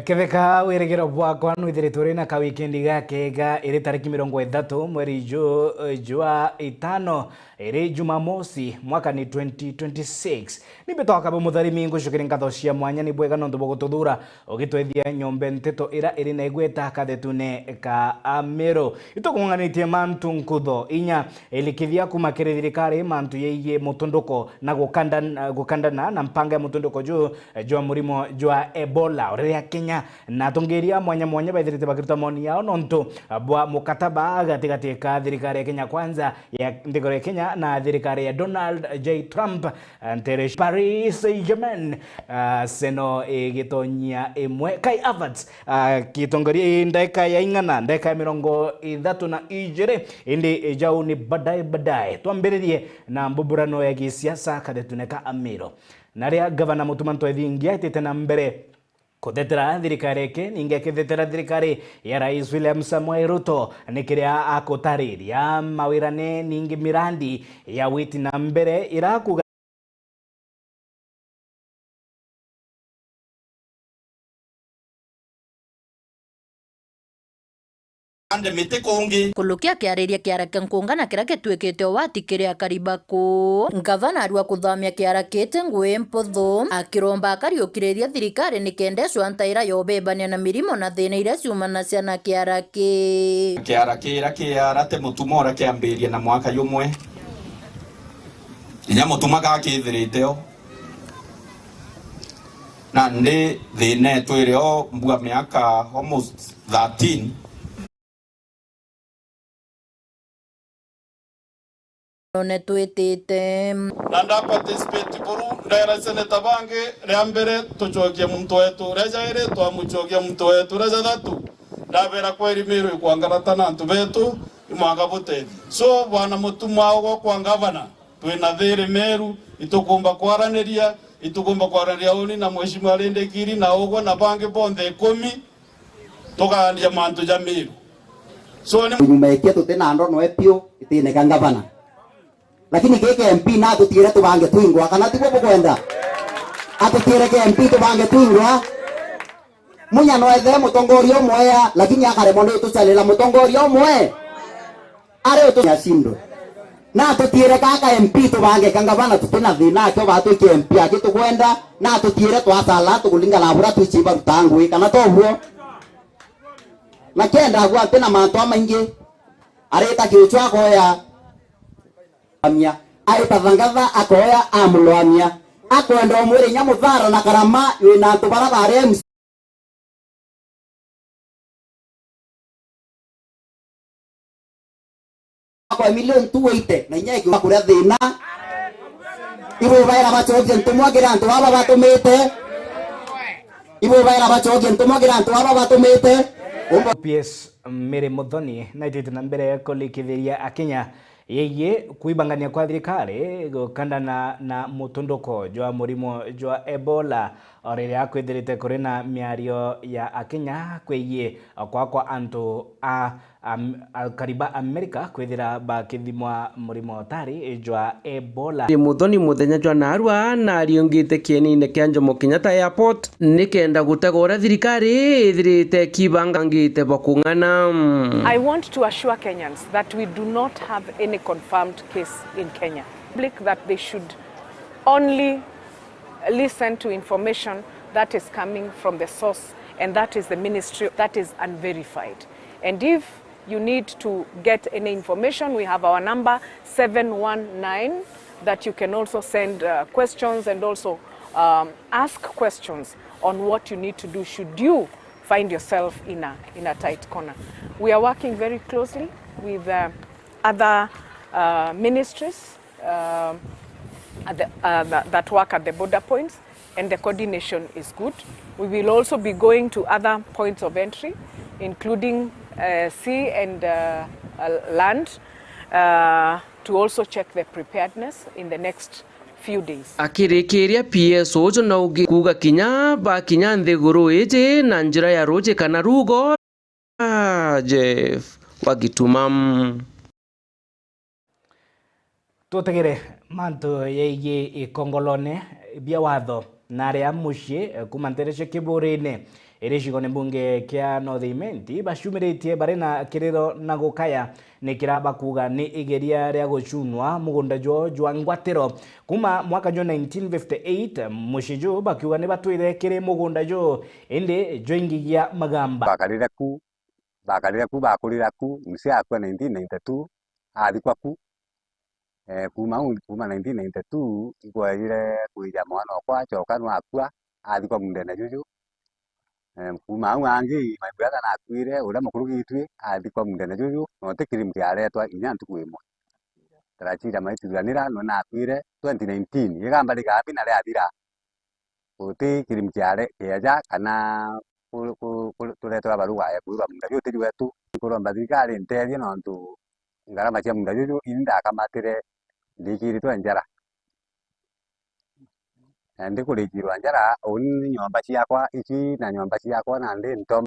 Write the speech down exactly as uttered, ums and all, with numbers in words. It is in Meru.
Ketheka wirigiro bwakwa nwithiritwe uri na ka weekend gakega, iri tariki mirongo ithatu mweri ju-, jwa itano, iri Jumamosi, mwaka ni twenty twenty-six. Ni mbitwa Kabe Mutharimi, ngucukiri nkatho cia mwanya ni bwega nontu bwa gututhura, ugitwethia nyombe nteto ira iri na igweta kathetune ka Amiru. Itukung'ananitie mantu nkutho inya, ilikithia kuma kiri thirikari mantu yeigie mutunduko na gukanda-, gukandana na mpanga ya mutunduko ju jwa murimo jwa Ebola, riria Kenya na atongeria mwanya mwanya baithirite bakiruta maoni yao nontu bwa mukataba gatigati ka thirikari ya Kenya Kwanza ya nthiguru ya Kenya na thirikari ya Donald J Trump, ntere Paris Saint-Germain, ah, Arsenal igitonyia imwe. Kai Havertz, ah, gitongoria i ndagika ya ing'ana, ndagika ya mirongo ithatu na ijiri, indi jau ni baadaye baadaye. Twambiririe na mbuburano ya gisiasa kathetune ka Amiru. Na ria Gavana Mutuma Ntwethingia aitite na mbere kuthetera thirikari yake, ningi akithetera thirikari ya Rais William Samoei Ruto, ni kiria akutariria mawirane, ningi mirandi ya witi na mbere irakuga ande miti kungi. Kuluki akiariria kiara kia Nkunga na kiria gituikite ugwati kiri akari ba kuu, ngavana arua kuthamia kiara kiti ngui mputhu, akiromba akari ukiriria thirikari nikenda icwa ntaira ya ubebania na mirimo na thina iria ciumanacia na kiara ki. Kiara kiria kiara ti Mutuma uria kiambirie na mwaka jumwe. Kinya Mutuma gakithirite o. Nandi thina itwire o mbua miaka almost thirteen. None twitite. Na nda participate buru, ndera seneta bangi, ria mbere tucokie muntu wetu, ria jairi twamucokia muntu wetu, ria jathatu ndabera kweri Miru ikwangarata na antu betu, imwanga butethia. So, bwana Mutuma ugwo kwa ngavana, twina thiri Meru, itukumba kwaraniria, itukumba kwaraniria uni na Mheshimiwa Rindikiri na ugwo na bangi bonthe ikumi, tukaandia mantu ja Miru. So, ni nyuma ikia tuti na ndono e piu itine ka ngavana. Lakini giki M P na atutiire tubange twingwa, kana tiguo bukwenda? Atutiire ki M P tubange twingwa. Munya no ethe mutongoria umwe ya, lakini akaremwa ni utucarira mutongoria umwe. Ari utu acindwe. Na atutiire kaka M P tubange ka ngavana tuti na thina akio batwikie M P aki tukwenda, na atutiire twasala tukulingana na bura twici baruta ngui, kana tobuo? Na kenda agwa ati na mantu amaingi, arita kiuchwa akoya amia, aita thangatha akoya amulwamia, akwenda umwire inya muthara na karama wina antu bara bari M C. Kwa milioni two eighty, na inya ikiuga kuria thina. Ibubaira bacokie ntumwa kiri antu aba batumite. Ibubaira bacokie ntumwa kiri antu aba batumite. Umbo- P S Mary Muthoni naitite na mbere kulikithiria Akenya yegii kwibangania kwa thirikari gukandana na mutunduko jwa murimo jwa Ebola, o riria kwithirite kuri na miario ya Akenya kwegii kwaa kwa antu a, am-, akari ba Amerika kwithira bakithimwa murimo tari jwa Ebola. Ri Muthoni muthenya jwa narua nariungite kienine kia Jomo Kenyatta Airport nikenda gutega uria thirikari ithirite ikibangangite bwa kung'ana. I want to assure Kenyans that we do not have any confirmed case in Kenya. Public that they should only listen to information that is coming from the source, and that is the ministry that is unverified. And if you need to get any information, we have our number seven one nine that you can also send, uh, questions and also, um, ask questions on what you need to do should you find yourself in a, in a tight corner. We are working very closely with, uh, other, uh, ministries, uh, at the, uh, that, that work at the border points, and the coordination is good. We will also be going to other points of entry, including, uh, sea and, uh, uh, land, uh, to also check the preparedness in the next few days. Akirikiria P S uju naugi kuuga kinya bakinya nthiguru iji na njira ya ruuji kana rugo. Ah, Jeff wa Gituma. Tutegere mantu yegii ikongolone bia watho na aria mucii, eh, kuma ntere cia Kiburine, iri gicigone mbunge kia North Imenti, bacumiritie bari na kiriro na gukaya ni kira bakuuga ni igeria ria gucunwa mugunda juo jwa ngwatiro. Kuma mwaka jwa nineteen fifty-eight, mucii juu bakiuga ni batwire kiri mugunda juu, indi jwaingigia magamba. Bakarire ku, bakarire ku, bakurira ku, mzee akua nineteen ninety-two, athikwa ku. Eh, kuuma au, kuuma nineteen ninety-two, ikwejire kwija mwana okwa acoka nwakua, athikwa mundene juju. Eh, kuuma au angi, my brother nakuire, uria mukuru gitwi, athikwa mundene juju, na uti kirimu kiaretwa inya ntuku imwe. Tarachira maituranira, nwe nakuire twenty nineteen, igamba rigabi na riathira. Guti kirimu kiare-, kieja kana ku-, ku-, ku-, tureterwa baruga ya kwirwa munda juu tiri wetu. Nkuromba thirikari intethie nontu ngarama cia munda juju ini ndakamatire ndikiritwe njara. Na ndikurikirwa njara, uni nyomba ciakwa ici na nyomba ciakwa nandi ntom-